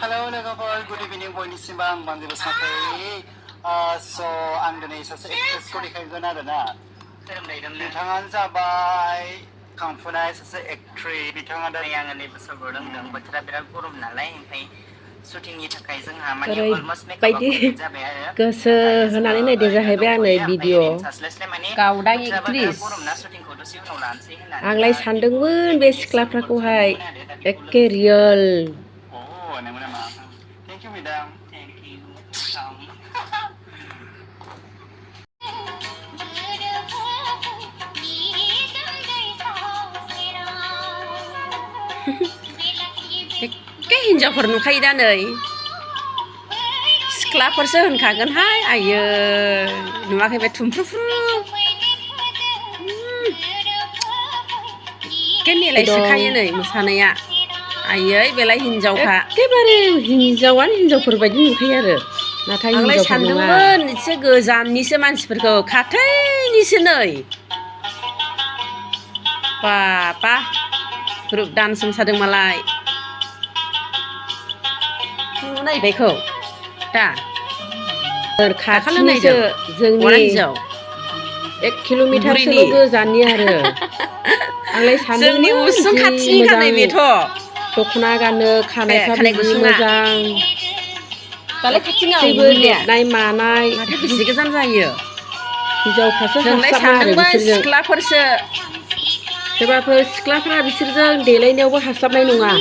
Hello, लोगोफोर good इभिनिं बयनिसिमबो आं बान्दे बसुमतारी स' आं दिनै सासे एक्ट्रेसखौ देखायगोन आरोना बिथाङानो जाबाय खांफुनाय सासे एक्ट्रेस बिथाङा दा आङो नैबे बोसोराव रोंदों बोथोरा बिराद गरम नालाय ओमफ्राय शुटिंनि थाखाय जोंहा माने अलमोस्ट मेकआपआ कमप्लिट जाबाय आरो गोसो होनानै नायदो जाहैबाय आं नै भिडिअ गावदां एक्ट्रेस गरमना शुटिंखौ दसे उनाव लानोसै होननानै आंलाय सानदोंमोन बे सिख्लाफोरखौहाय एखे real Thank you, madam. Thank you. एखे हिन्जावफोर नुखायो दा नै सिख्लाफोरसो होनखागोनहाय आयो नुवाखै बे थुमफ्रुफ्रु एखे मिलायसोखायो नै मोसानाया आयै बेलाय हिन्जावखा एखेबारे हिन्जावानो हिन्जावफोर बायदि नुखायो आरो नाथाय आंलाय सानदोंमोन एसे गोजाननिसो मानसिफोरखौ खाथिनिसो नै बाबा ग्रुप डान्स मोसादों मालाय नायबायखौ दा खाथिनिसो जोंनि 1 किल'मिटारसोल' गोजाननि आरो आंलाय सानदोंमोन जोंनि उसुं खाथिनि गानै बेथ' दख'ना गानो खानायफ्राबो जि मोजां दालाय खाथिनि जेबो देरनाय मानाय माथो बेसे गोजान जायो हिन्जावफ्रासो हास्लाबा आरो बिसोरजों सिख्लाफोरसो सोरबाफोर सिख्लाफ्रा बिसोरजों देलायनायावबो हास्लाबनाय नङा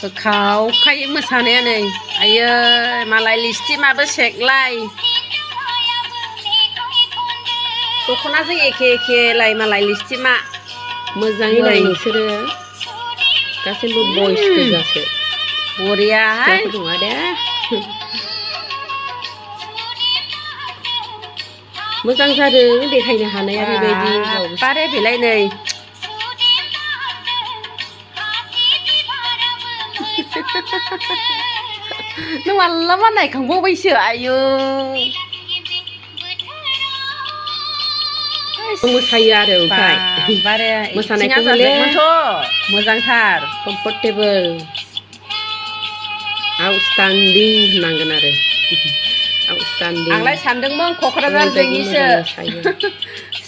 होखावखायो मोसानाया नै आयै मालाय लिपस्टिकआबो सेकलाय दख'नाजों एखे एखेलाय मालाय लिपस्टिकआ मोजाङै नाय नोंसोरो गासैबो बयस गोजासो बरियाहाय नङा दे मोजां जादों देखायनो हानाया बेबायदि बारे बेलाय नै नों मालाबा नायखांबावबायसो आयौ मोसायो आरो ओमफ्राय मोसानायखौ मोजांथार कमफर्टेबल आउटस्टेन्डिं होननांगोन आरो आउटस्टेन्डिं आंलाय सानदोंमोन क'क्राझार जोंनिसो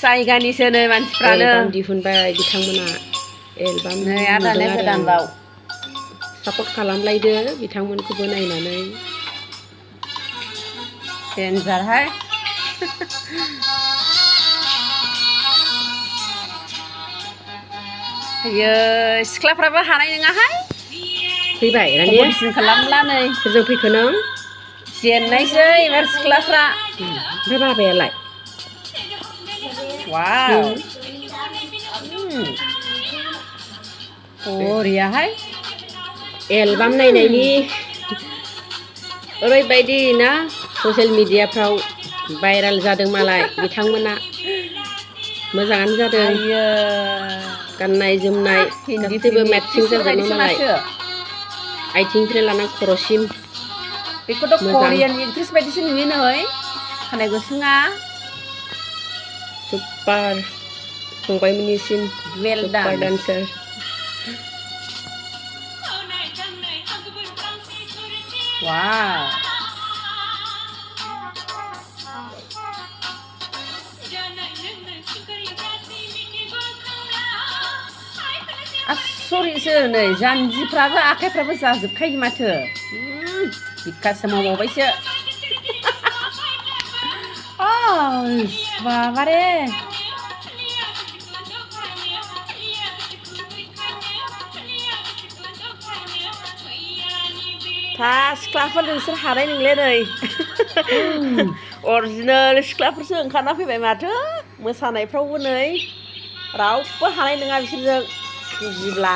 जायगानिसो नै मानसिफ्रानो एलबाम दिहुनबाय बिथांमोना एलबाम नै आदानो गोदान बाव सापर्ट खालामलायदो बिथांमोनखौबो नायनानै डेन्जारहाय आयो सिख्लाफ्राबो हानाय नङाहाय फैबाय रानिया खालामला नै सोरजों फैखो नों जेननायसै एबार सिख्लाफ्रा ओमफ्राय बाबायालाय वाव बरियाहाय एलबाम नायनायनि ओरैबायदि ना ससियेल मिडियाफ्राव भाइरेल जादों मालाय बिथांमोना मोजाङानो जादों गाननाय जोमनाय गासैबो मेटसिं जाजोबो मालाय आथिंनिफ्राय लाना खर'सिम बेखौथ' करियान एक्ट्रेस बायदिसो नुयो नै खानाय गुसुङा सुपार फंबायमोननिसिम सुपार डान्सार वाव आसरितसो नै जानजिफ्राबो आखाइफ्राबो जाजोबखायो माथो बिखासो मावबावबायसो बाबारे था सिख्लाफोर नोंसोर हानाय नंले नै अरिजिनेल सिख्लाफोरसो ओंखारना फैबाय माथो मोसानायफ्रावबो नै रावबो हानाय नङा बिसोरजों बुजिब्ला